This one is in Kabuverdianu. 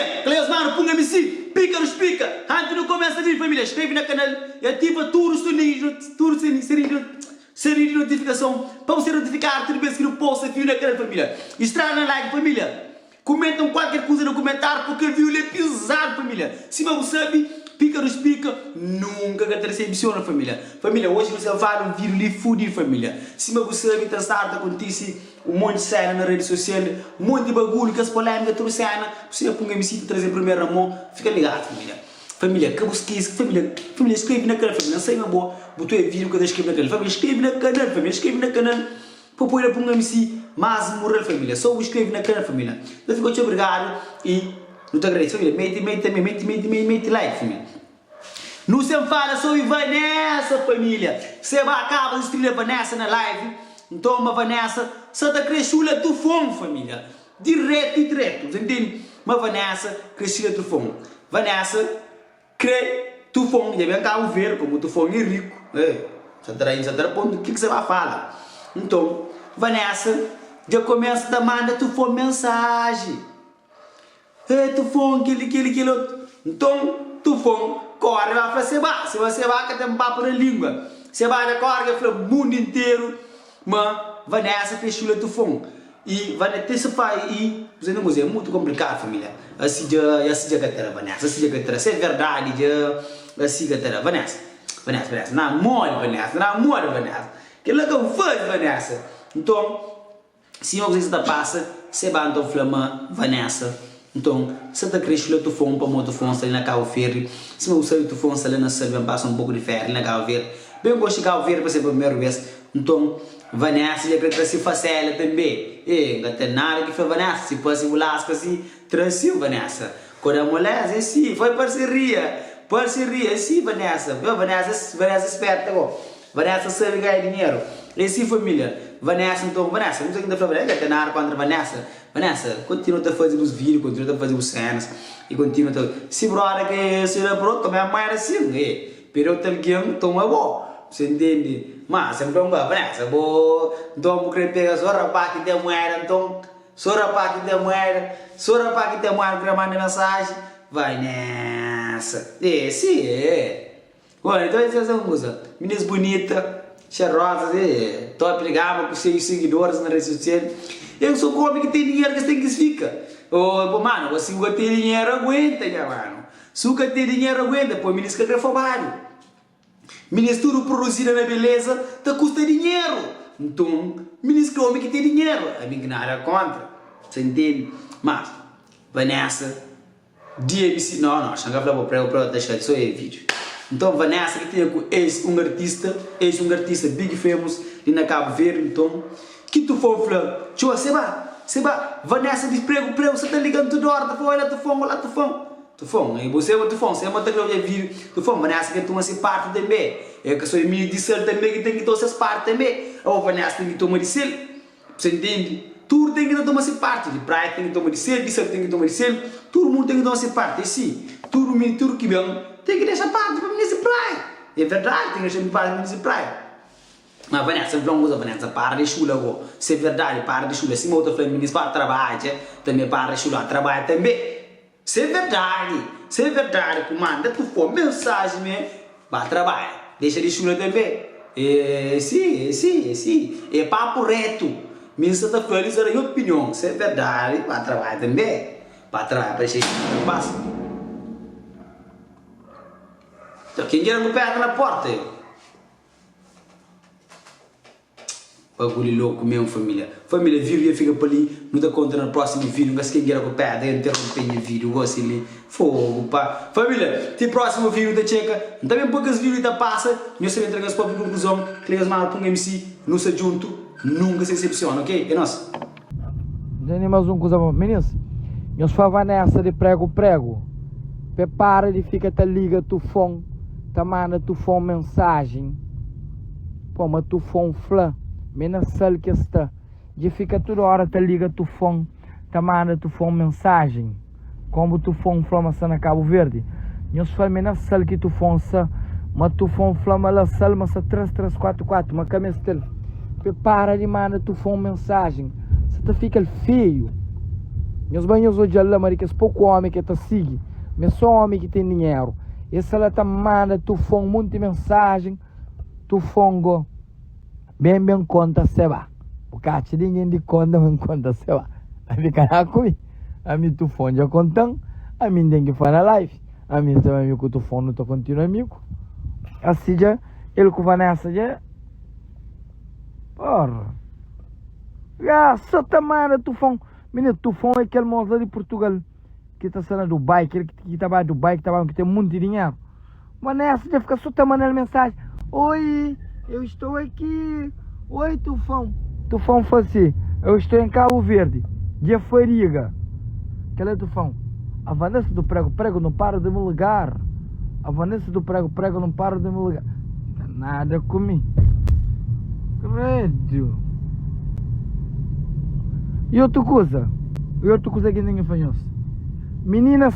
Família, Cleus Mano Punga MC, Pika nos pika! Antis nu kumesa vídiu família, skrebe na kanal i ativa tudu sininhu tudu sininhu sininhu di notifikason pa bu ser notifikadu tudu bes ki nu posta vídiu na kanal família. I strala na like família, kumenta un kualker kuza na kumentáriu purki kel vídiu li é pizadu família. Sima bu sabi, Pika nos pika nunka ka ta disepsiona família. Família, oji nu sta fala un vídiu li fudidu família. Sima bu sabi ta stadu ta kontisi Un monti sena na redi sosial, un monti bagulhu, kes polémika, tudu sena, bu sabe pun MC ta traze primeru na mon, fika ligadu família. Família, ka bu skese, família, família skrebe na kanal, família, N sai ma bo, bu ta obi vídiu bu ka ta skrebe na kanal, família, skrebe na kanal, família, skrebe na kanal pa poi na pun MC más mural, família, sô bu skrebe na kanal, família. Ta fika txeu obrigadu i nu ta agradese, família, mete, mete tanbe, mete, mete, mete like, família. Nu sem fala sobre Vanessa família Seba acaba de estrela Vanessa na live Nton ma Vanessa sa ta kre xula tufon família Direto e direto Nsa intende ma Vanessa kre xula tufon Vanessa kre tufon Dja ben Cabo Verde como tufon é rico eh Sa ta da sa ta da ponto ki ki sa ba fala Nton Vanessa dja começa ta manda tufon mensagem. Ê Tufon, kel-li, kel-li, kel otu. Nton, Tufon kóre ba fla Sebá. Sima Sebá ka ten papu na língua. Sebá dja kóre dja fla mundu interu ma Vanessa krê xula Tufon. I Vanessa ten se pai i kuzê na kuzê. É mutu konplikadu família. Asi dja, asi dja ka ta da Vanessa, asi dja ka ta da. Se é verdadi dja, asi ka ta da. Vanessa, Vanessa, Vanessa, na modi Vanessa, na modi Vanessa. Kel-la ka bu faze Vanessa. Nton. Sima kuzê ki sa ta pasa, Seba nton fla ma Vanessa nton sa ta kre xula Tufon pamo Tufon sta li na Kabu Verdi. Sima bu sabe Tufon sta la na sal ben pasa un poku di féria li na Kabu Verdi. Ben gosi Kabu Verdi pa ser pa primeru bes. Nton Vanessa dja kre tra si fasela tanbe. E N ka ten nada ki fla Vanessa, si fase bu laska si, tra si Vanessa. Ko da moleza e si, foi parseria, parseria e si Vanessa. Vanessa, Vanessa sperta go. Vanessa sabe ganha dinheru É si família Vanessa nton Vanessa N sa ki N ta fla Vanessa N ka ten nada kontra Vanessa Vanessa kontinua ta faze bus vídiu kontinua ta faze bus sénas i kontinua ta Si broda ka é si la bro toma é moeda sin e pede otu algen toma bo Bu ntende Ma sen fla nba Vanessa bo nton bu kre pega so rapá ki ten moeda nton So rapá ki ten moeda So rapá ki ten moeda bu kre manda mensaji Vanessa É si é. Bom, então es é un kuza. Minis bunita, xerosas, e top de gama ku cheios seguidores na rede social. Eu sou ku homi ki ten dinheiro ki es ten ki fika. Oh, pô, mano, si bu ka ten dinheiro aguenta, nha mano. Si bu ka ten dinheiro aguenta, pô, minis ka kre fobadu. Minis tudu produzida na beleza ta kusta dinheiro. Nton, minis kre homi ki ten dinheiro. Ami ki nada kontra, sa intende? Mas, Vanessa. DMC, No, no, xa N ka fla bo prego prego ta xati so e video. Nton Vanessa ki tinha ku ex un artista, ex un artista big famous li na Cabo Verde, nton ki Tufon fla, txoa seba, seba, Vanessa di prego prego sa ta ligan tudu ora ta fla ola Tufon, ola Tufon. Tufon, e bo seba Tufon, sema ta kre odja video, Tufon, Vanessa ke tuma si parti tanbe, e ka so e mi di sel tanbe ki ten ki toma ses parti tanbe, abo Vanessa ten ki toma di sel. Você entende? Tudo tem ki ta toma se parte, di praia tem ki toma di sel, di sal tem ki toma di sel, tudo mundo tem ki toma se parte, é si, tudo mi, tudo ki ben tem ki dexa parte pa minis di praia, é verdade, tem ki dexa parte pa minis di praia. Ma Vanessa, N fla un kuza Vanessa, para di xula go, se é verdade, para di xula, sima bu ta fla minis pa trabadja, tanbe para di xula, trabadja tanbe. Se é verdade, se é verdade ku manda tu fo mensagem me ba trabalha, dexa de xula tambe é si, é si, é si, é papo reto, mi nsa ta fla li sa da nha opinion, se é verdade ba trabalha tambe, ba trabalha pa dexa xula em paz. Ken ki era ku pedra na porta eu. Bagulho louco mesmo família. Família vídeo dja fica pa li nu ta conta na próximo vídeo nka sken kera ku pedra ya interrompe nha vídeo gosi li fogo pa família ti próximo vídeo ta txeka nta ben pa kes vídeo li ta passa nhos ta ben tra nhos próprio conclusão kle nhos manda pun MC nu sta djunto nunca se decepciona ok é nos. N tene mas un kuza pa Minis, nhos fla Vanessa di pregu pregu pe para di fika ta liga tufon ta manda tufon mensagen. Pô ma tufon fla me na sal ke sta dje fika tudu ora ta liga tufon ta manda tufon mensagen komu tufon fla ma sta na Cabo Verde nhos fla me na sal ki tufon sa ma tufon fla ma la sal ma sta 3 3 4 4 ma ka mestel pe para di manda tufon mensagen sa ta fika-l feiu. Nhos bai nhos odja-l la ma di kes poku ómi ki el ta sigi, ma é sô ómi ki ten dinheru. El sta la ta manda Tufon monti mensajen. Tufon go ben ben konta seba. Bu ka atxa ningen di konta ma N konta seba. Ami ka na ku mi. Ami Tufon dja konta-m, ami N ten ki fla na live. Ami N sta ben ami ku Tufon nu ta kontinua amigu. Asi dja el ku Vanessa dja. Porra. Ya, só ta manda Tufon. Minina, Tufon é kel mos la di Portugal ki ta sta na Dubai, kel ki ta ba Dubai, ki ta ba, ki ten munti dinheru. Vanessa dja fika só ta manda-l mensaji, Oi, eu estou aqui. Oi, Tufão. Tufão fla si, Eu estou em Cabo Verde. Dja fadiga. Kel-la Tufão. A Vanessa do Prego Prego não para de me ligar. A Vanessa do Prego Prego não para de me ligar. Não tem nada ku mi. Credo. E otu kuza, e otu kuza ki N ten ki fla nhos. Mininas.